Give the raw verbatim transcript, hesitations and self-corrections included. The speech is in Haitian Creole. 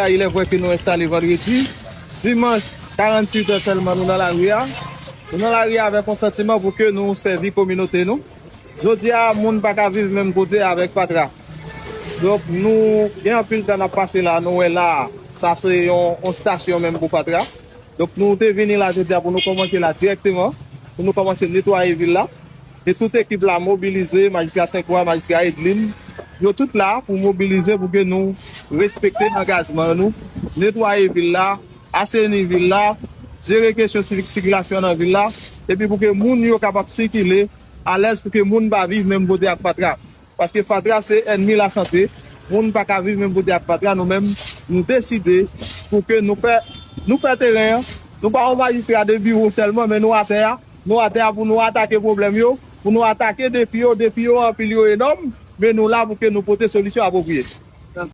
Il est vrai que nou enstale vandredi, dimanch, karanntuit è sèlman nou nan lari a. Nou nan lari a avèk yon santiman pou ke nou sèvi kominote nou. Jodi a, moun pa ka viv menm kote avèk fatra. Donk, nou gen anpil tan n ap pase la, nou wè la, sa se yon, yon stasyon menm pou fatra. Donk, nou te vini la jodi a pou nou kòmanse la dirèkteman, pou nou kòmanse netwaye vil la. E tout ekip la mobilize, majistra Senkwa, majistra Edlin, yo tout la pou mobilize pou ke nou respekte angajman nou, netwaye vil la, aseni vil la, jere kesyon sivik sikilasyon nan vil la, epi pou ke moun yo kapab sikile alèz, pou ke moun pa viv menm kote ak fatra. Paske fatra se ènmi lasante. Moun pa ka viv menm kote ak fatra. Nou menm, nou deside pou ke nou fè, nou fè teren an. Nou pa yon majistra de biwo sèlman, men nou atè a. Nou atè a pou nou atake pwoblèm yo, pou nou atake defi yo. Defi yo anpil, yo enòm, men nou la pou ke nou pote solisyon apwopriye.